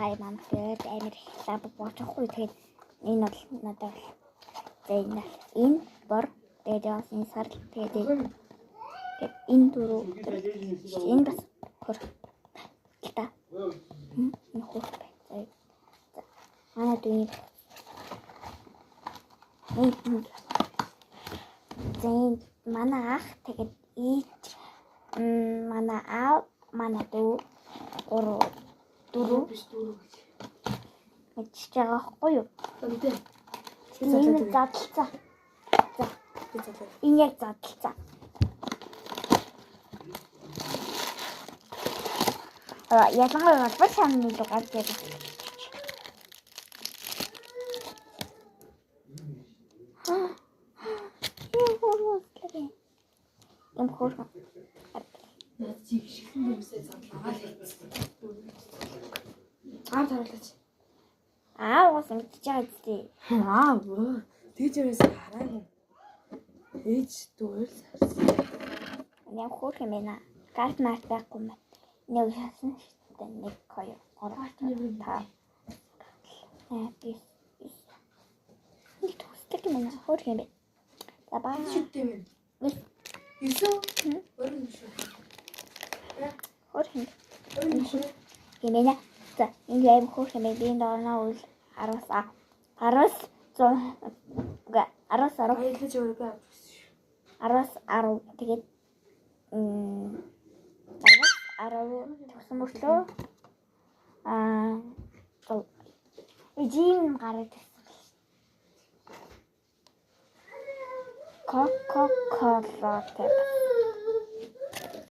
хай манайх амар их лаб боочихгүй. Тэгээд энэ бол надад бол за энэ энэ бор тэгээд яваас энэ сар тэгээд энэ дөрөв энэ бас хөр л та. Энэ хөр бай. За манай дүүний энэ за энэ манай ах тэгээд ээж манай аав манай дүү 3 4 биш 4 гэж. Мэдчихэж байгаа байхгүй юу? За мэдээ. Энэ задлцаа. За Би задлаа. энэ яг задлцаа. Аа ялангуяа албан шамны дугаар дээр. Юм хөөрхөн. Наад чиг шихэн бимсээ задлаагаа л хийсэн. Аав таруулаач. Аа уус мэдчихэж байгаа зү. Аа бөө. Тэгж юмээс хараагүй. Ээж дүү л харсан. Яг хөөрхөн байна. Карт март байхгүй юм байна. Нэг шасан шүү дээ. 1 2 3 4 5 8 9. Нэг төсдөг юм байна. Хөөрхөн юм байна. За баа. Шүттэй юм. Үс. 9. Өөр юм шүү. Хөөрхөн Өөр юм шүү. юм байна. За энэ аим хөөрхөн байна. Би энэ орноо үл 10-аас 10-аас 100 үгүй 10-аас 10 Баярлаж өөрөө би авч өгсөн шүү. 10-аас 10 тэгээд 10-аас 10 төгсөн мөртлөө аа жим гараад ирсэн. Coca-Cola гэдэг.